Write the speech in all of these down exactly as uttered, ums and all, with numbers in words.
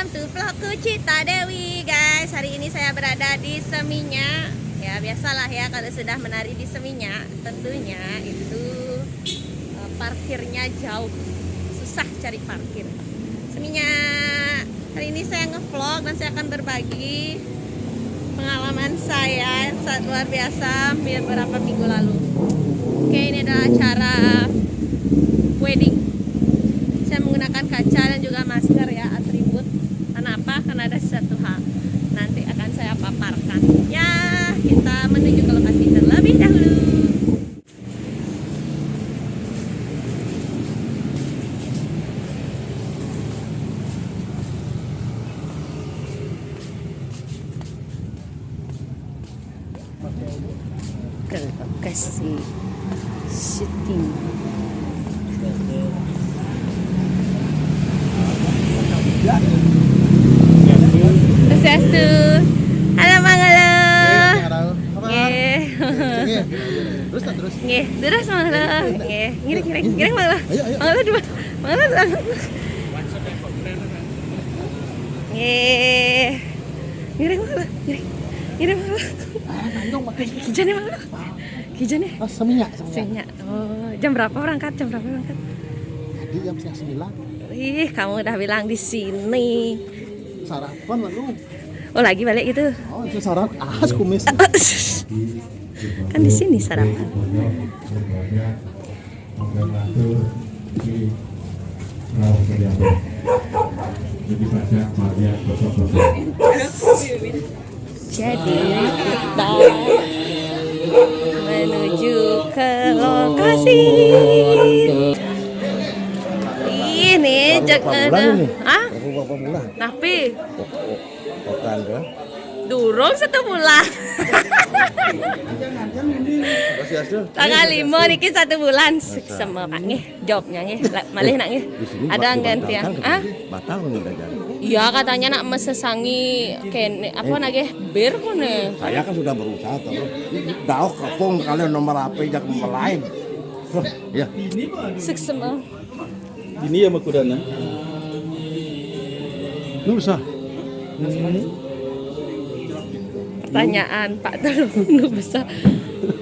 Welcome to vlogku Cita Dewi, guys. Hari ini saya berada di Seminyak. Ya, biasalah ya, kalau sudah menari di Seminyak, tentunya itu eh, parkirnya jauh, susah cari parkir. Seminyak. Hari ini saya ngevlog dan saya akan berbagi pengalaman saya yang sangat luar biasa beberapa minggu lalu. Oke, ini adalah acara wedding. Saya menggunakan kaca dan juga masker ya, atribut. Karena apa? Karena ada satu hal nanti akan saya paparkan. Ya, kita menuju ke lokasi terlebih dahulu. Ke lokasi syuting. Swastiastu. Halo, Mang Halo. Halo. Nggih. Nggih. Terus tak terus? Nggih, terus, Mang Halo. Nggih, ngiring, ngiring, ngiring, Mang Halo. Ayo, ayo. Mang Halo dua. Mang Halo dua. Nggih. Ngiring, Mang Halo. Ngiring. Ngiring, Mang Halo. Ah, nanggung pakai. Kijane, Mang Halo. Kijane. Oh, Seminyak, Seminyak. Seminyak. Oh, jam berapa berangkat? Jam berapa berangkat? Tadi jam setengah sembilan. Ih, kamu udah bilang di sini. Sarapan lalu. Oh, lagi balik gitu? Oh, itu sarapan. Ah, kumis. Kan di sini sarapan. Jadi kita menuju ke lokasi. Ini cek ada. Ah? Berapa bulan? Napi? Bukan, ya? Durung satu bulan. Tanggal lima niki satu bulan. Sama Pak nggih, jobnya nggih. Malih nak nggih. Ada gantian. Ah? Batal nih, Dajan. Iya, katanya nak mesesangi kene apa nagih bir kene. Saya kan sudah berusaha terus. Daoh kepung kalian nomor H P jak lain. Ya. Suksma. Ini ya makudanan. Nggak usah. Pertanyaan Pak Tulung nu bisa.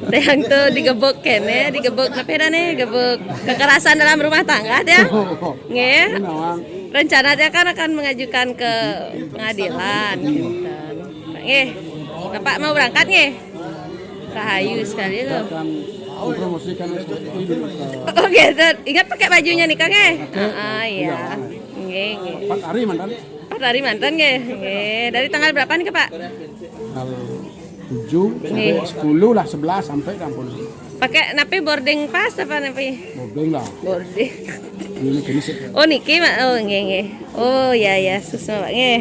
Tayang tuh digebuk kene, digebuk napi dah nih, gebuk kekerasan dalam rumah tangga dia. Nggih. Rencana dia kan akan mengajukan ke pengadilan gitu. Nggih. Bapak mau berangkat nggih? Rahayu sekali tuh. Akan mempromosikan S P I di, eh, Oke, tuh. Ingat pakai bajunya nih, Kang, eh? Heeh, iya. Nggih, nggih. Empat hari mantan. Empat hari mantan nggih. Nggih. Dari tanggal berapa nih, Pak? Tanggal tujuh sampai sepuluh lah, sebelas sampai kampung. Pakai napi boarding pass apa napi? Boarding lah. Boarding. Ini jenis ya. Oh, niki, Mak. Oh, nggih, nggih. Oh, ya, ya, suksma, Pak, nggih.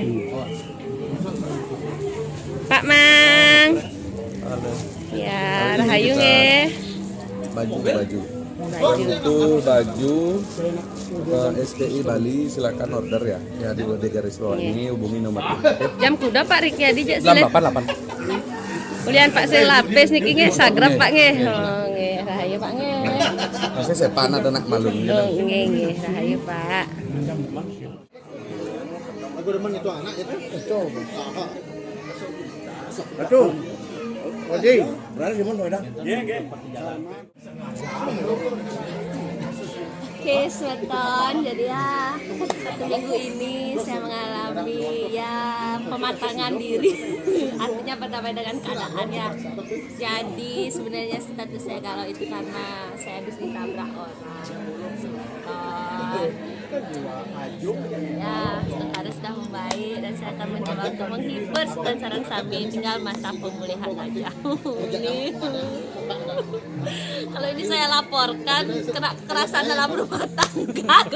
Pak Mang. Halo. Ya, rahayu nggih. Baju, baju. Untuk baju, eh, S P I Bali, silakan order ya. Ya, di, di garis bawah ini hubungi nomor. Jam kuda Pak Riki Adi, jek. Jam delapan, delapan. Ulian Pak Selapis niki nggih, sagrep Pak nggih. Oh, nggih, rahayu Pak nggih. Masih saya panat anak malu gitu. Oh, nggih, nggih, rahayu Pak. Aku demen itu anak itu. Itu. Betul. Odi, berani Simon, Pak, dah. Iya, nggih. Oke, semeton. Jadi ya, satu minggu ini saya mengalami ya pematangan diri. Artinya berdamai dengan keadaan ya. Jadi sebenarnya status saya galau itu karena saya habis ditabrak orang. Semeton. Ya, sementara sudah membaik dan saya akan mencoba untuk menghibur semeton sareng sami, tinggal masa pemulihan aja. Ini. Kalau ini saya laporkan kena kekerasan dalam rumah tangga.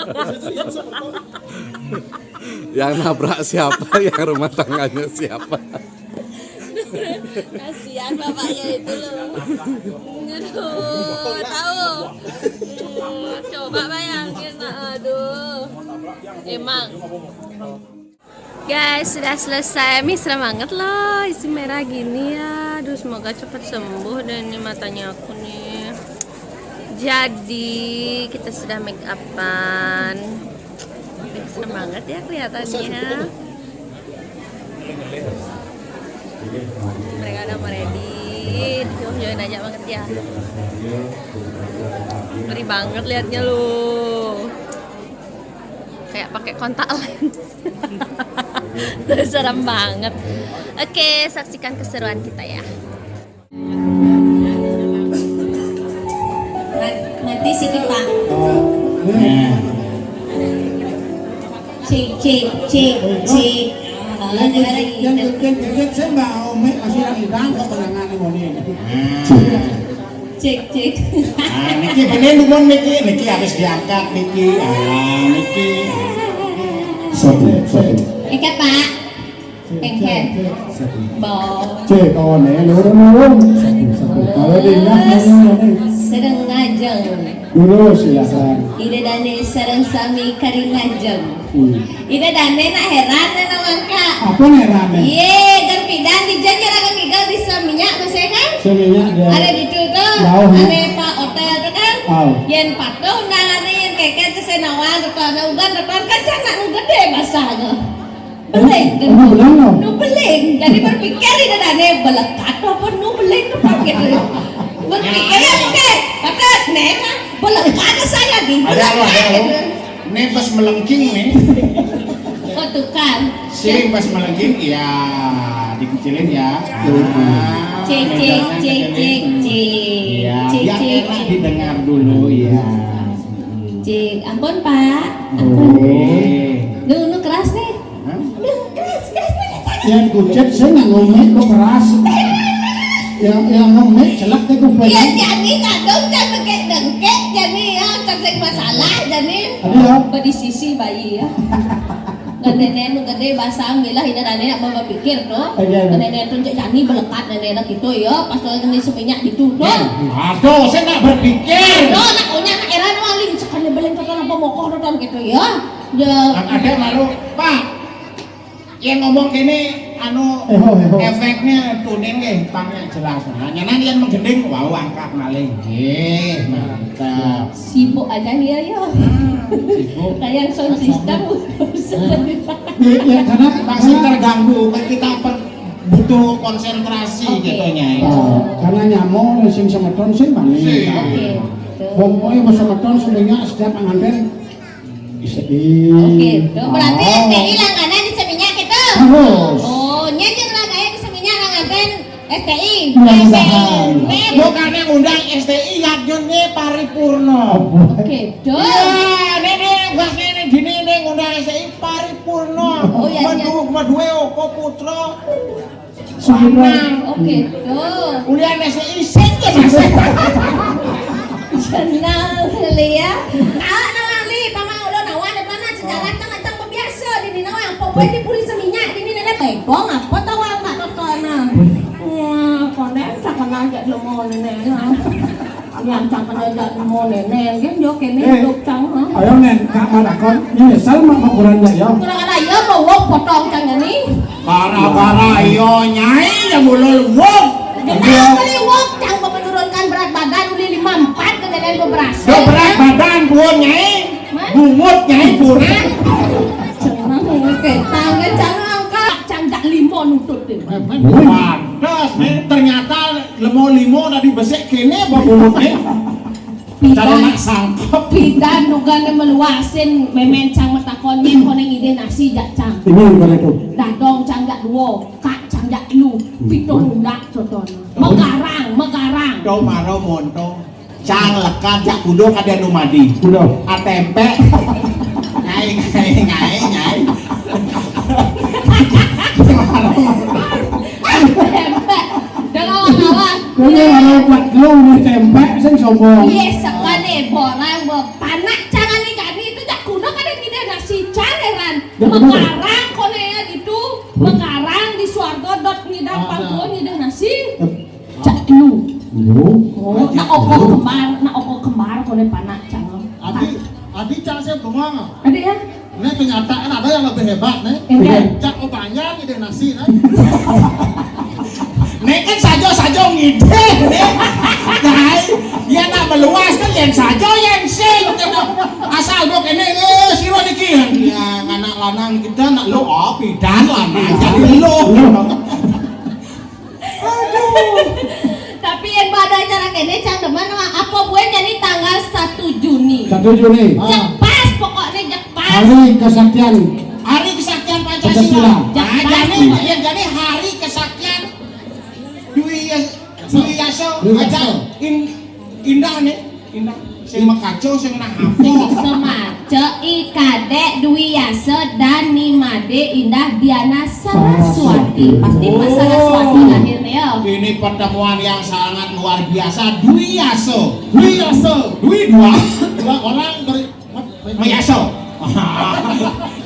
Yang nabrak siapa? Yang rumah tangganya siapa? Kasihan bapaknya itu loh. Aduh, tahu. Aduh, coba bayangin, aduh. Emang. Guys, sudah selesai. Mesra banget loh, isi merah gini ya. Aduh, semoga cepat sembuh deh ini matanya aku nih. Jadi, kita sudah make upan. Mesra banget ya kelihatannya. Mereka udah ready. Yo, yo, banyak banget ya. Ngeri banget liatnya loh. Kayak pakai kontak lens. Serem banget. Oke, saksikan keseruan kita ya. Nanti sih kita. Cek, cek, cek, cek. Halo, yang ada lagi. Yang yang yang saya Mbak Ome masih yang hilang kok menangani Moni. Cek, cek. Ah, niki bener dumun niki, niki harus diangkat niki. Ah, niki. Satu, satu. Ikat, Pak. Pengker. Satu. Bo. Cek, oh, nih, nurun, nurun. Satu, satu. Kalau di ingat, nurun, nurun. Sedang ngajeng. Dulu, silakan. Ida dane sareng sami kari ngajeng. Hmm. Ida dane nak heran nak mangka. Apa nih heran nih? Iye, kan pidan di janji raga migal di Seminyak, masih kan? Seminyak dia. Ada di situ tuh, Jauh, ya. Ada Pak Hotel tuh kan? Tahu. Yen patuh undangannya, yen keket tuh saya nawar tuh, ada ugan tuh kan, kan anak nu gede basahnya. Beling. Ini beling, no? Nu beling. Jadi berpikir ida dane belekat apa nu beling tuh kan gitu. Berpikir ya, oke. Kata, "Nek, belekat saya di Ada lo, ada belekat," lo. gitu. Nih pas melengking nih. Kutukan. Sing pas melengking, ya, dikecilin ya. Ah, Cek, cek, bedanya cek, kecilin. cek, cek. Iya, Cek, biar cek, enak cek. didengar dulu ya. Cek, ampun, Pak. Ampun. Oke. Duh, nu keras nih. Hah? Duh, keras, keras, keras. Yang kucet saya nggak ngomit kok keras. Yang yang ngomit celak deh kuping. Iya, jadi kadang saya pakai dengkek, jadi ya, cantik masalah, jadi Ada ya? Pada sisi bayi ya. Gede nenu gede basang, bila ida dane nak berpikir tuh. Iya, iya. Gede nenu tuh cek jani belekat nene nak gitu ya, pas lagi ini seminyak gitu tuh. Aduh, saya nak berpikir. Tuh, nak punya nak era nu alim sekali belen tuh apa mokoh tuh gitu ya. Ya. Ada malu, Pak. Yang ngomong gini, anu, Eho, eho. efeknya tuning nggih, tangnya jelas. Nah, nyanan yang menggending, wah, angkat maling. Nggih, mantap. Sibuk aja nih ya. Hmm, sibuk. Kayak sound system. Iya, iya, karena Masih karena terganggu, kan kita per- butuh konsentrasi Oke. gitu, Nyai. Oh, karena nyamuk nih sing semeton sing bani. Sing. Oke. Betul. Pokoknya mau semeton semuanya setiap pengantin bisa di Oke, tuh berarti Oh. S T I langganan di Seminyak gitu. Harus. Oh, nyanyi langganan di Seminyak langganan S T I. Mudah-mudahan. S T I. Bukan yang undang S T I, yadnya paripurno. Oke, tuh. Ya, ini nih, gua ini gini nih ngundang S T I paripurno. Oh, iya, iya. Madu, madue opo putra. Sudah. Oke, tuh. Ulian S T I sing ya, Mas. Senang, Lia. Tahu, tahu, Li, paman udah nawan, depan sejarah kan macam biasa di Minang, yang pokoknya di puri Seminyak, di Minang, bebong, apa tahu apa, kekana. Wah, konen, cakana aja, dia mau nenek, nah. Yang cakana aja, dia mau nenek, kan, yo, kene, Eh, dok, cang, ha? Ayo, Nen, Kak Marakon, ini Salma mau kurang ya, yo. Kurang ada, ya, mau wok potong, cang, ini. Gara-gara iyo, Nyai, ya mulai wok. Kenapa nih, wok? Cang, mau menurunkan berat badan, udah lima empat, kemudian beberapa. Do berat badan, buon, Nyai. Hah? Bungut, Nyai, kurang. Senang, oke. Tangan, cang, angkat. Cang, jak limo nutut, deh. Pantes, nih. Ternyata lemo-limo tadi besek kene, apa bungut, nih? Cara Pidan, nak sangkep. pidan dugane meluasin memen cang metakonnya, kone ngide nasi jak cang. Ini yang kone tuh. Dadong cang jak duo, kak cang jak telu, Hmm. pitung undak, contohnya. Megarang, megarang. Do maro monto. Cang lekat jak kudo kada numadi. Kudo. Atempe. Nyai, nyai, nyai, nyai. Atempe. Dengan lawan. Ini orang kuat lu nih tempe, sing sombong. Iya, sekali borang, bo-, panak carane kami itu jak kuno kada ngide nasi caleran. Ya, betul. Megarang kone ya gitu. Hmm. Megarang di suarga dot ngidang Ah, pangkuan ah. ngide nasi. Eh. Cak lu. Lu. Oh, nak oko kembar, nak oko kembar kone panak cang. Adi, adi cang saya bengong. Adi ya? Nek kenyataan ada yang lebih hebat, nek. Iya. Cak Obanjar ngide nasi, nek. Nek kan sajo-sajo ngide, nek. Nah, ya nak meluas kan yen sajo yen sing. Asal bok ini, eh, siro niki. Ya, anak Lanang kita nak lo, oh, pidan lanang. Jadi lo. Tapi yang pada acara kene cang demen mah apa buat jadi tanggal satu Juni. Satu Juni. Jek pas pokoknya jek pas. Hari kesaktian. Hari kesaktian Pancasila. Pancasila. Jek pas. Nah, jadi, ya, jadi hari kesaktian Dwi Yas-, Dwi Yaso. Dwi Yaso. Aja in-, indah nih. Indah. Sing makaco, sing nah apa? Sing semaca I Kadek Dwi Yasa dan Ni Made Indah Diana Saraswati. Saraswati. Pasti Mas Saraswati lahirnya ya. Ini pertemuan yang sangat luar biasa. Dwi Yaso. Dwi Yaso. Dwi dua. Dua orang ber-, ber-, Mayaso.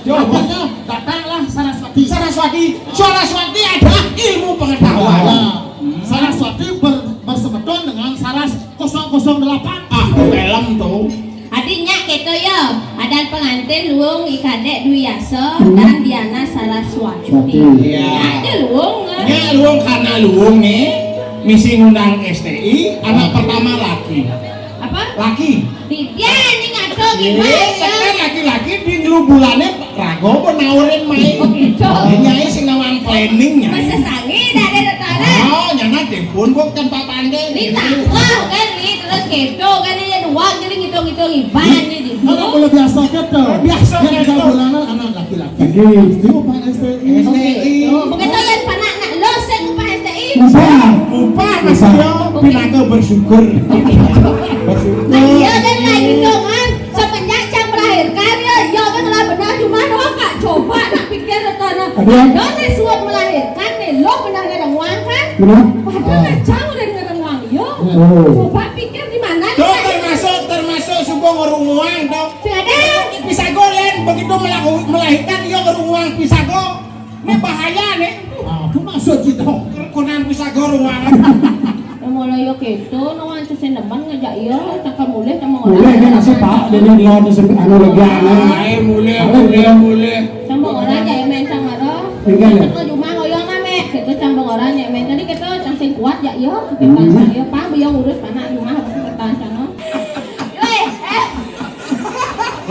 Jawabnya datanglah Saraswati. Saraswati. Saraswati adalah ilmu pengetahuan. Nah, Saraswati ber-, bersemeton dengan Saras kosong kosong delapan. Ah, film tuh. Artinya gitu ya, ada pengantin luung I Kadek Dwi Yasa dan Diana Saraswati. Iya. Aja luung. Nya luung karena luung nih, misi ngundang S T I, anak pertama laki. Apa? Laki. Dia ini ngaco gimana ya? Kan laki-laki di lu bulannya rago pun naurin mai. Oh, gitu. Nyai sing nawang planningnya. Masa sangi dari rencana. Oh, nyana timpun bukan Pak Pande. Ini takwa kan nih, terus gitu kan ini dua jadi ngitung-ngitung iban nih di. Kalau boleh biasa gitu. Biasa gitu. Bulanan anak laki-laki. Jadi, itu Pak S T I. S T I. Oh, begitu yang panak nak lo sing Pak S T I. Upah. Upah masih yo, pinaga bersyukur. Bersyukur. Nah, iya kan kayak gitu kan. Semenjak cang melahirkan ya, iya kan lah benar cuma doang kak coba nak pikir rencana. Aduh. Lo nih suap melahirkan nih, lo benar ada uang kan? Benar. Padahal cang udah ada uang yo. Oh. Coba pikir di mana nih? Tuh termasuk, termasuk subuh ngurung uang tuh. Sing ada. Bisa golen begitu melaku-, melahirkan yo ngurung uang bisa go. Ini bahaya nih. Aku maksud gitu. Kunan bisa go ruangan. Ya mulai yo gitu, no ancus sing demen ngajak iya, cakal mulih sama orang. Mulih ini masih Pak, ini lo di sini anu lega anu. Ae mulih, mulih, mulih. Sama orang ya main sama ro. Enggak ya? Kita cuma ngoyong ame, kita cambang orang ya main. Jadi kita cang sing kuat ya iya, kita cang iya, Pak, biar urus anak rumah apa kita cang. Weh, eh.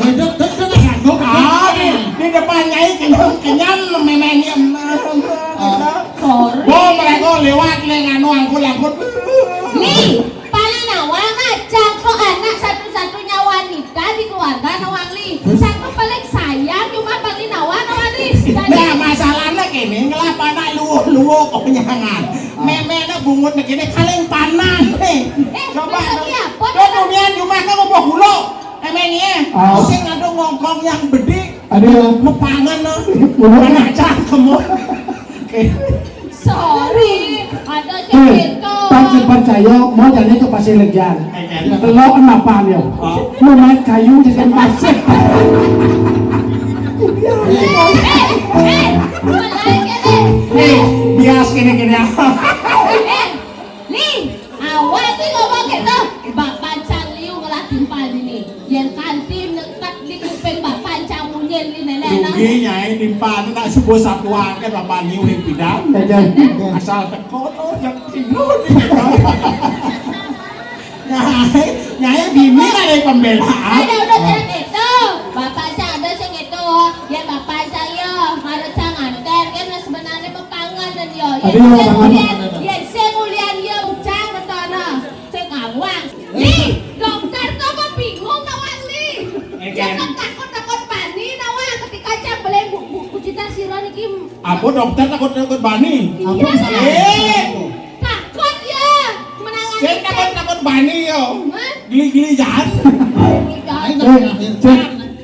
Weh, dek, dek, dek, dek, dek. Ah, di, di depan Nyai kenyam, kenyam, memengnya, sorry. Bo, mereka lewat, leng, anu, angkut, angkut. Nih, paling nawang aja kok anak satu-satunya wanita di keluarga nawang li. Satu paling sayang, cuma paling nawang nawang li. Jadi nah, masalahnya kene, ngelap anak luwuh-luwuh konyangan. Memena bungut nih, kene paling panan nih. Eh, coba, maksudnya apa? Tuh, dunia cuma kan ngobrol dulu. Emang iya, oh. Sing ada ngongkong yang bedi. Aduh. Mepangan, no. Mana cah kamu? Sorry, ada eh, cerita. Panci percaya, mau jadi ke Pasir Legian. Ayan. Telok enapan ya. Oh. Lu main kayu jadi pasir. Eh, eh, mulai gini. Eh, bias gini-gini apa? Eh, Li, awak ni ngomong gitu. Bak pancang liu ngelah timpal ini. Yang kantin ngekat di kuping bak pancang munyin li nenek nah. Rugi nyai timpal tu nak sebut satu angkat bak liu yang pidang. Asal teko tu, yang timbul ni. Nyai, nyai bini ada pembelaan. Ada udah jangan gitu. Bak pancang ada sing gitu. Ya bak pancang yo, harus jangan ter kan sebenarnya pangan dan yo. Aduh, yang, pangan, yang, pangan. Yang sing ulian yo ucang betana. Sing awang. Nih, dokter tuh apa bingung nawang nih. Eh, jangan kan? Takut-takut bani nawang ketika cang beli bu, bu, bu cita siro niki. Apa dokter takut-takut bani? Iya. Apa salah? Eh. Takut ya. Menangani. Saya takut-takut bani yo. Hah? Geli-geli jahat. Geli jahat. Eh, cek,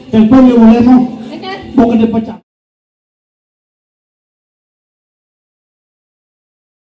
telepon yang mulai mau. Bukan dipecah.